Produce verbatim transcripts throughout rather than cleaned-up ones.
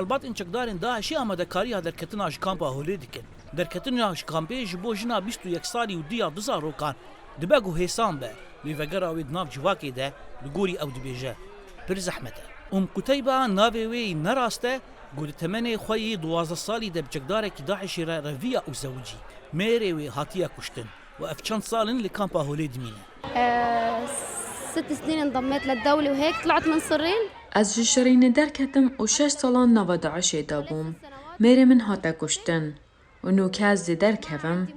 Malbatên çekdarên DAIŞê amadekariya derketina ji kampa Holê dikin. Derketina ji kampê ji bo jina bîst û yek salî û diya du zarokan dibe ku hêsan be, lê vegera wê di nav civakê de li gorî ew dibêje, pir zehmet e. Um Quteyba navê wê yî ne rast e, got di temenê xwe yî duwazdeh salî de bi çekdarekî DAIŞê re reviya û zewicî. Mêrê wê hatiye kuştin û ev çend sal in li kampa Holê dimîne. آه، ست سنين انضميت للدولة وهيك طلعت من صرين. Ez ji şirînê derketim û şeş salan nava DAIŞê de bûm. Mêrê min hate kuştin. Û nûke ez dê derkevim.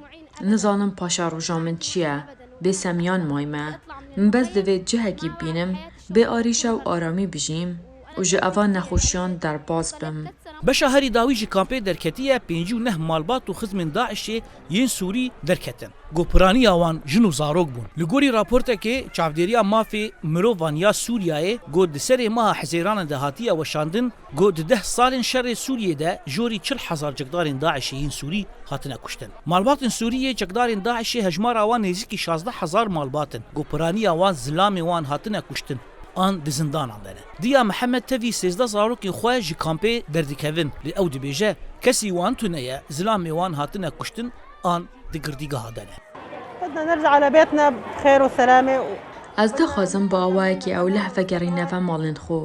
Nizanim paşeroja min çi ye. Bêsemiyan mayme. Min bes divê cihekî bibînim, bê arîşe û aramî bijîm û ji eva nexweşiyan derbas bim. Beşa herî dawî ji kampê derketiye, pêncî û neh malbat û xizmên DAIŞê yên Sûrî derketin. Ku piraniya wan jin û zarok bûn. Li gorî raportekê Çavdêriya Mafê Mirovan ya Sûriyeyê, ku di serê meha Hezêranê de hatiye weşandin, ku di deh salên şerê Sûriyê de jorî çil hezar çekdarên DAIŞê yên Sûrî hatine kuştin. Malbatên Sûriyê çekdarên DAIŞê hejmara wan nêzîkî şazdeh hezar malbat in, ku piraniya wan zilamê wan hatine kuştin an di zindanan de ne. Diya Mihemed tevî sêzdeh zarokên xwe ji kampê derdikevin, lê ew dibêje, kesî wan tune ye, zilamê wan hatine kuştin an di girtîgeha de ne. بدنا نرجع على بيتنا بخير وسلامة و Ez dixwazim bi awayekî ewleh vegerîne ve malên xwe.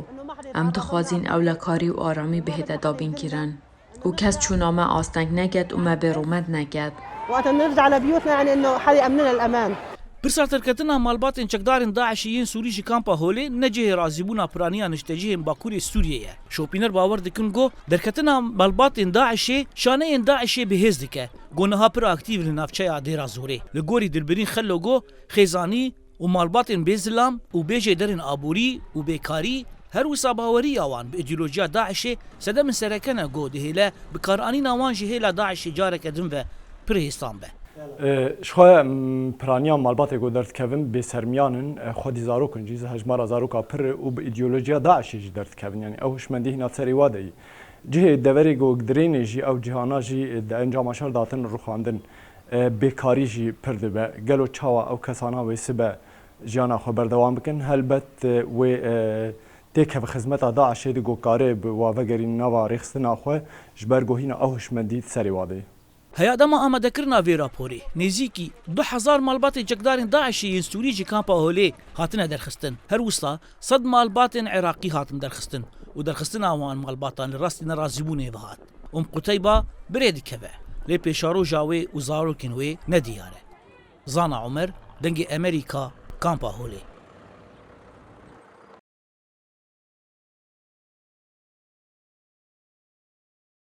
Em dixwazîn ewlekarî û aramî bihête dabînkirin û kes çûna me asteng neket û me bêrûmet neket. وقت نرجع لبيوتنا، يعني إنه حدا يأمننا الأمان. Pirsa derketina malbatên çekdarên DAIŞê yên Sûrî ji kampa Holê ne cihê razîbûna piraniya niştecihên Bakurê Sûriyê ye. Şopîner bawer dikin ku derketina malbatên DAIŞê şaneyên DAIŞê bihêz dike, ku niha pir aktîf li navçeya Dêra Zorê. Li gorî Dilbirîn Xelo ku xêzanî û malbatên bê zilam û bê jêderên aborî û bêkarî, her wisa baweriya wan bi îdeolojiya DAIŞê sedemên sereke ne ku dihêle bikaranîna wan ji hêla DAIŞê careke din ve pir hêsan be. E, ji xwe, m, piraniya malbatê ku derdikevin bêsermiyan in, e, xwedî zarok in jî, hejmara zaroka pir e û bi îdeolojiya DAIŞê jî derdikevin. Yanî ew hişmendî hîna serê wa de yî. Cihê deverê ku dirênê jî ew cihana jî, e, di encama şer de hatin rûxandin. E, bêkarî jî pir dibe. Gelo çawa ew kesana wê sibe jiyana xwe berdewam bikin? Helbet, e, wê, e, têkeve xizmeta DAIŞê di ku kare bi wa vegerîn nava rêxistina xwe, ji ber ku hîna ew hişmendî di serê wa de ye. Heya dema amadekirina vê raporê, nêzîkî du hezar malbatên çekdarên DAIŞê yên Sûrî ji kampa Holê hatine derxistin. Her wisa sed malbatên Iraqî hatin derxistin û derxistina wan malbatan li rastî nerazîbûnê ve hat. Um Quteyba bi rê dikeve, lê pêşeroja wê û zarokên wê ne diyar e. Zana Omer, Dengê Emerîka, Kampa Holê.